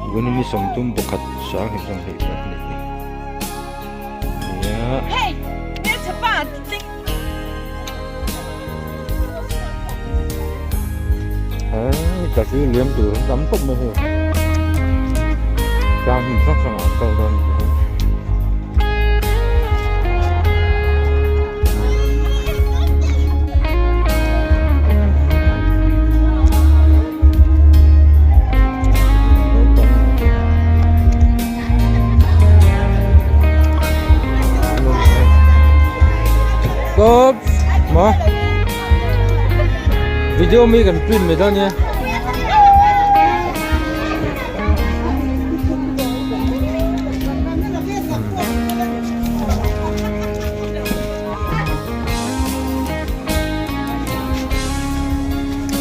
Vawiin ni 31 sanghnih nia. Hei ka thil liam tur an tam khawp mai hei tlang hmun hrang hrang ah an kal dawn a ni. Stop ma video mi kan print mai dawn nia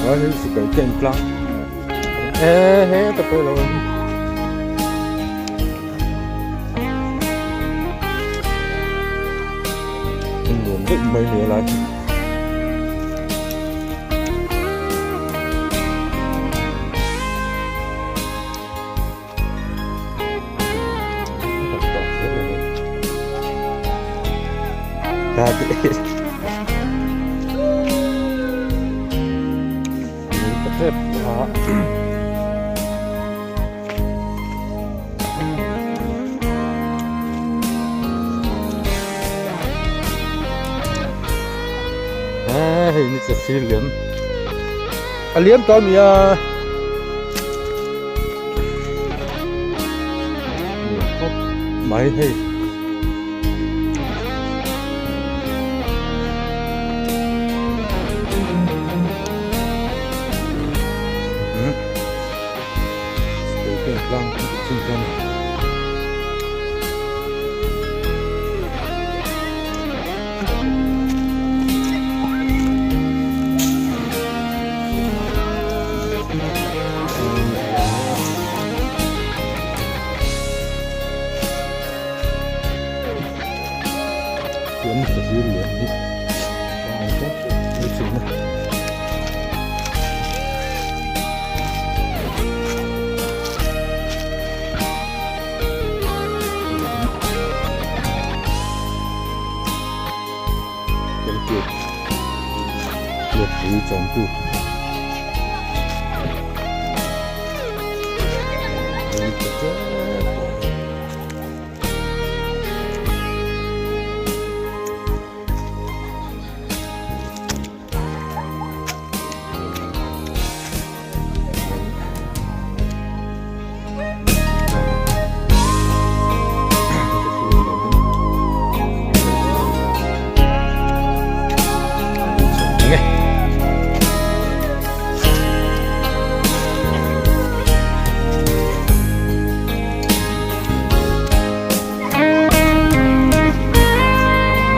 Đó, sự kiện trên plan. Ê, hê, tập rồi. Nuam deuh mai nia lai hi. Hei ni che thil liam a liam tawh a ni a liam khawp mai hei.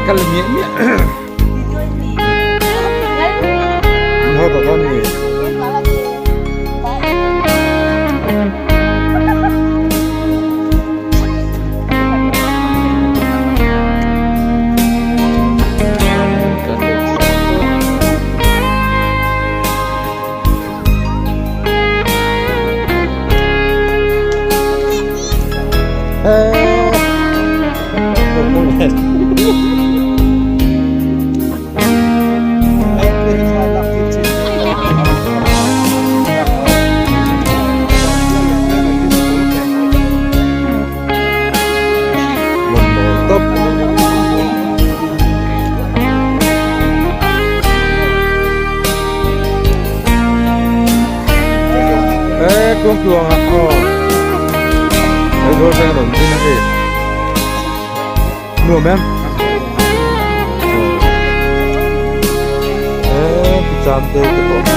Kal miah miah. Ho ta dawn ni. Tluang tluang a aw Aizawl veng a rawn zin a hei nuam em eh cham te te pawh.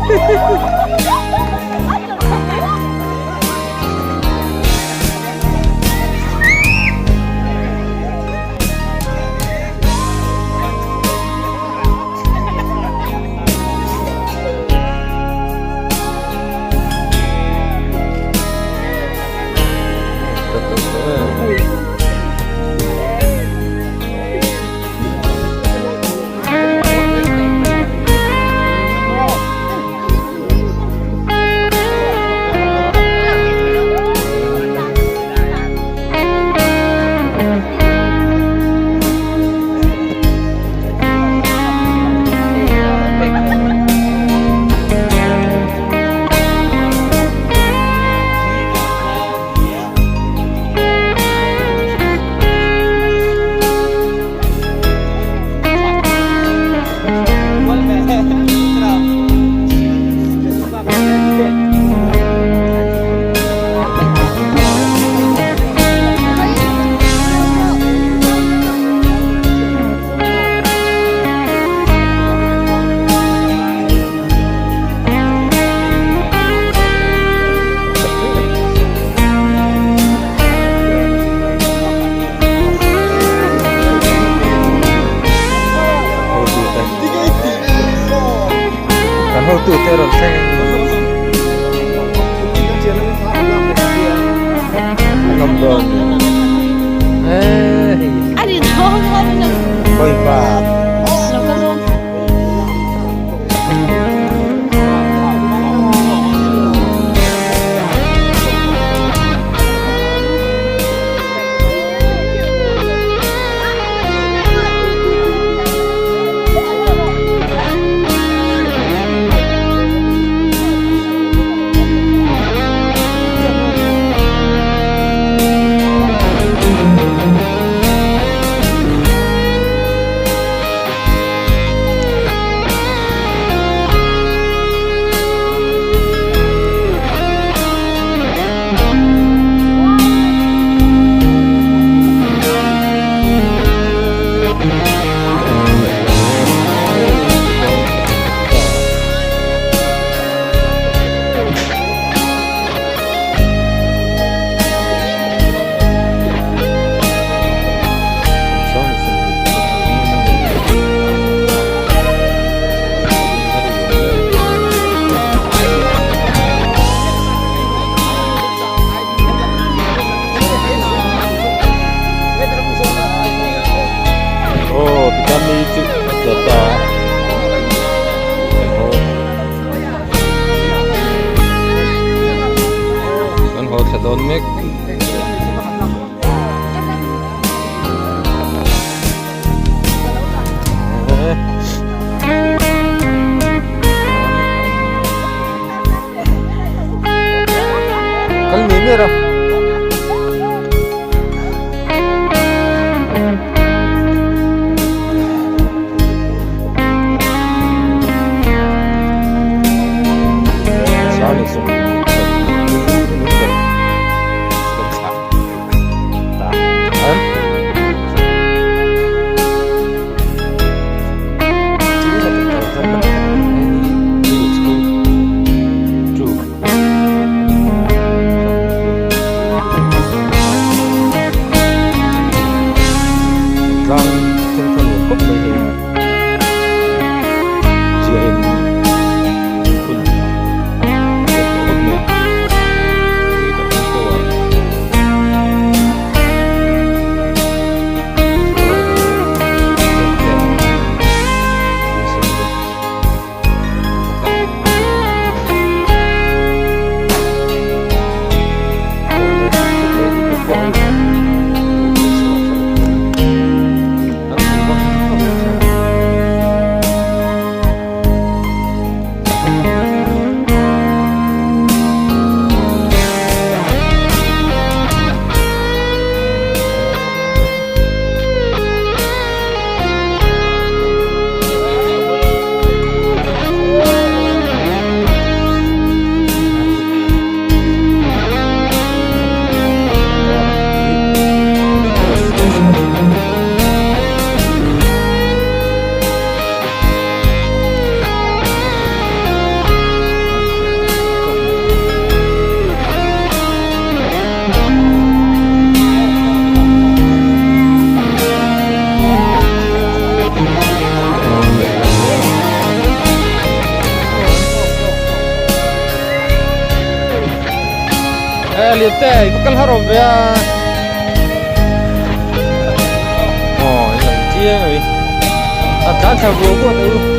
Kan hotute rawn thleng an awm dawn hei pa. Aw tikhan ni chu a tla ta kan haw thla dawn mek. Kal mi ber a. E Liante, i va kal har awm ve a. Aw, in lang chiang a ni. A tlan thla vuah vuah teh u.